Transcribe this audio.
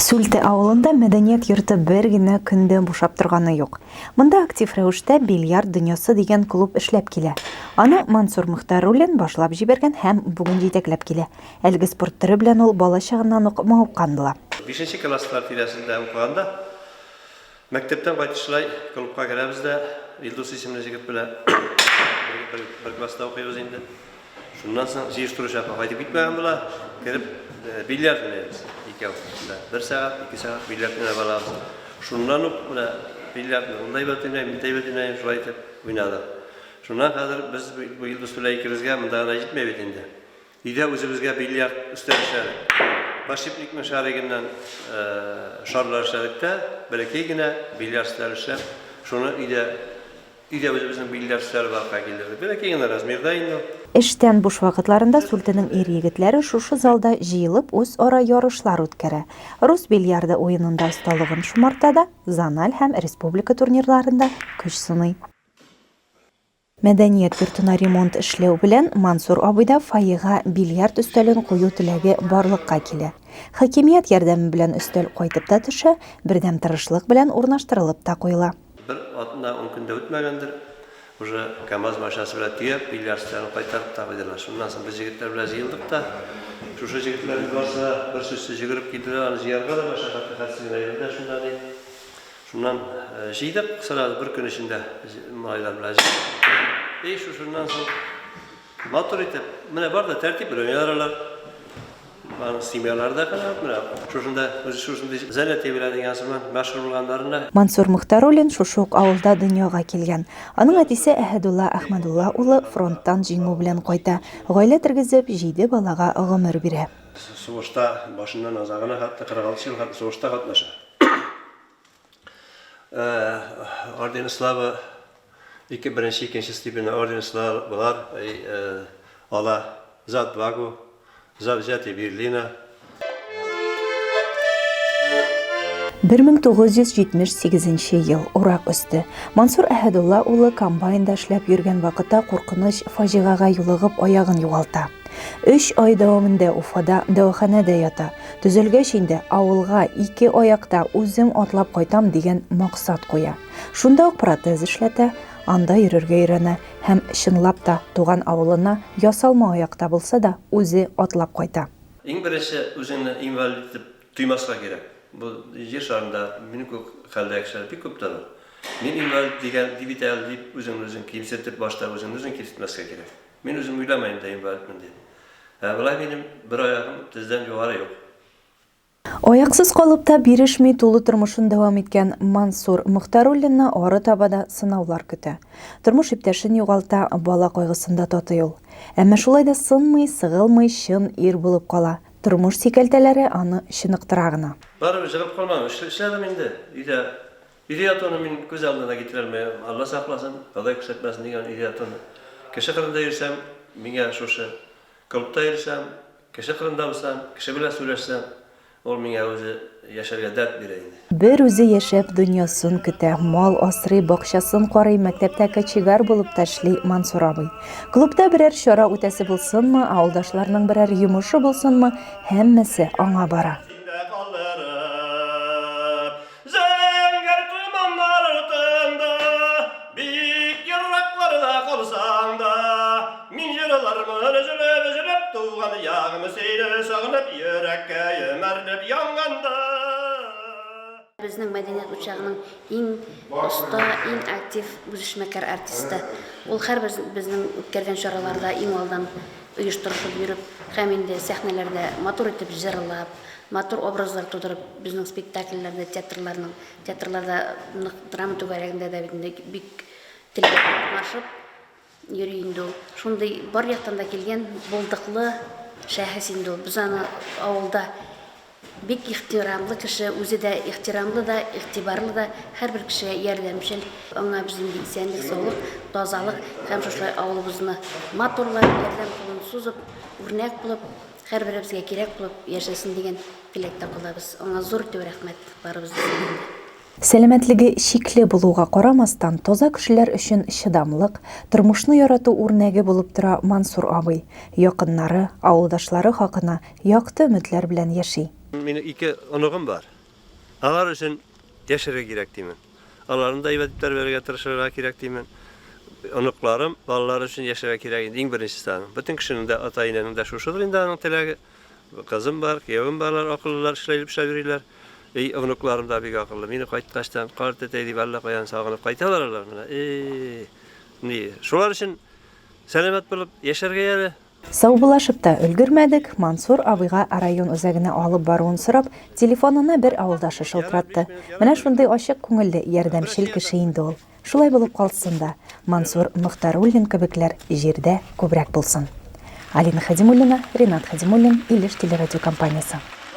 Сүлте авылында мәдәният йорты бер генә көн дә бушап торганы юк. Монда актив рәвештә Бильярд дөньясы дигән клуб эшләп килә. Аны Мансур Мөхтәруллин башлап җибәргән һәм бүген җитәкләп килә. Әлеге спорт төре белән ул бала чагыннан ук мавыккан була. Бишенче класслар тирәсендә укыганда, мәктәптән кайтышлай клубка керәбез дә, Илдус исемле җегет белән бер класста укыйбыз инде. Шуннан соң җыештыручы апа кайтып китмәгән була, кереп бильярд уйныйбыз икәү. Менә бер сәгать, ике сәгать бильярд уйнап алабыз. Шуннан ук менә бильярдны ул да әйбәт уйный, мин дә әйбәт уйныйм, шулай итеп уйнадык. Шуннан хәзер без бу Илдус белән икебезгә монда гына җитмәй бит инде. Өйдә үзебезгә бильярд өстәл эшләдек. Подшипникның шаригыннан шарлар эшләдек тә, бәләкәй генә бильярд өстәл эшләп, шуны өйдә Өйдә үзебезнең бильярд өстәле барлыкка килдердек. Бәләкәй генә размерда инде ул. Эштән буш вакытларында Сүлтенең ир-егетләре шушы залда җыелып үзара ярышлар үткәрә. Рус бильярды уенында осталыгын шомарта да, зональ һәм республика турнирларында көч сыный. Мәдәният йортына ремонт эшләү белән Мансур абыйда фойега бильярд өстәлен кую теләге барлыкка килә. Хакимият ярдәме белән өстәл кайтып та төшә, бердәм тырышлык белән урнаштырылып та куела. Бер атна, ун көн дә үтмәгәндер, уже КАМАЗ машинасы белән төяп, бильярд өстәлен кайтарып та куйдылар. Шуннан соң без җегетләр белән җыелдык та, шушы җегетләрнең барысы да бер сүзсез йөгереп килделәр, аны җыярга да мәшәкатьле, хәтсез генә йөрде дә шунда ни. Шуннан җыйдык, сразу бер көн эчендә малайлар белән җыйдык. И шушыннан соң Матур итеп, менә бар да тәртип белән яралар. Аның семьялары да канәгать, менә шушында үзе шушындый занятие белән дигән сыман мәшһүр булганнарына. Мансур Мөхтәруллин шушы ук авылда дөньяга килгән. Аның әтисе Әһәдулла Әхмәдулла улы фронттан җиңү белән кайта, гаилә тергезеп, җиде балага гомер бирә. Сугышта башыннан азагына хәтле, 46 ел хәтле сугышта катнаша. Орден Славы ике беренче, икенче степеньле орден Славалар ала за отвагу, за взятие Берлина. 1978 ел, урак өсте. Мансур Әһәдулла улы комбайнда эшләп йөргән вакытта куркыныч фаҗигагә юлыгып аягын югалта. Өч ай дәвамында Уфада дәваханәдә ята. Төзәлгәч инде авылга ике аякта үзем атлап кайтам дигән максат куя. Шунда ук протез эшләтә, анда йөрергә өйрәнә һәм чынлап та туган авылына ясалма аякта булса да үзе атлап кайта. Иң беренче үзеңне инвалид итеп тоймаска кирәк. Бу җир шарында минем кебек хәлдәге кешеләр бик күп тә бар. Мин инвалид дигән дип бит әле дип үзеңне үзең кимсетеп башта үзеңне үзең кимсетмәскә кирәк. Мин үзем уйламыйм да инвалидмын дип. Ә болай минем бер аягым тездән югары юк. Аяксыз калып та бирешми тулы тормышын дәвам иткән Мансур Мохтаруллинны ары таба да сынаулар көтә. Тормыш иптәшен югалта, бала кайгысын да татый ул. Әмма шулай да сынмый, сыгылмый, чын ир булып кала. Тормыш сикәлтәләре аны чыныктыра гына. Барыбер җыгылып калмадым, эшләдем инде. Өйдә Өйдә ятуны мин күз алдына да китерә алмыйм. Алла сакласын, Ходай күрсәтмәсен дигән өйдә ятуны. Кеше кырында йөрсәм, миңа шушы клубта йөрсәм, кеше кырында булсам, кеше белән сөйләшсәм, ул миңа үзе яшәргә дәрт бирә инде. Бер үзе яшәп дөньясын көтә, мал асрый, бакчасын карый, мәктәптә кочегар булып та эшли Мансур абый. Клубта берәр чара үтәсе булсынмы, авылдашларның берәр йомышы булсынмы, һәммәсе аңа бара. Синдә калдырып, Зәңгәр томаннар артында, Бик еракларда калсаң да, Мин җырлармын өзелеп-өзелеп, Туган ягым сине сагынып, Йөрәккәем әрнеп янганда. Безнең мәдәният учагының иң оста, иң актив үзешмәкәр артисты. Ул һәрбер безнең үткәргән чараларда иң алдан оештырышып йөреп һәм инде сәхнәләрдә матур итеп җырлап, Матур образлар тудырып, безнең спектакльләрдә, театрларның, театрларда нык драма түгәрәгендә дә бит инде бик теләп катнашып йөри инде ул. Шундый бар яктан да килгән булдыклы шәхес инде ул. Без аны авылда бик ихтирамлы кеше, үзе дә ихтирамлы да, игътибарлы да, һәрбер кешегә ярдәмчел. Аңа без инде исәнлек, саулык, тазалык һәм шушылай авылыбызны матурлап, ярдәм кулын сузып, үрнәк булып, Һәрберебезгә кирәк булып яшәсен дигән теләктә калабыз. Аңа зур итеп рәхмәт барыбыз исеменнән. Сәламәтлеге чикле булуга карамастан, таза кешеләр өчен чыдамлык, тормышны ярату үрнәге булып тора Мансур абый. Якыннары, авылдашлары хакына якты өметләр белән яши. Минем ике оныгым бар. Алар өчен яшәргә кирәк димен. Аларны да әйбәт итеп тәрбияләргә тырышырга кирәк димен. Оныкларым, балалар өчен яшәргә кирәк инде, иң беренчесе аның. Бөтен кешенең дә, ата-инәнең дә шушыдыр инде аның теләге. Кызым бар, киявем барлар, акыллылар, эшләп эшләп йөриләр. И, внукларым да бик акыллы. Мине кайткачтан, карт әтәй дип әллә каян сагынып кайталар алар менә. И, ни, шулар өчен сәламәт булып яшәргә әле. Саубуллашып та өлгермәдек, Мансур абыйга район үзәгенә алып баруын сорап, телефонына бер авылдашы шылтыратты. Менә шундый ачык күңелле, ярдәмчел кеше инде ул. Шулай булып калсын да, Мансур Мохтаруллин кебекләр җирдә күбрәк булсын. Алина Хадимуллина, Ринат Хадимуллин, Илеш телерадиокомпаниясе.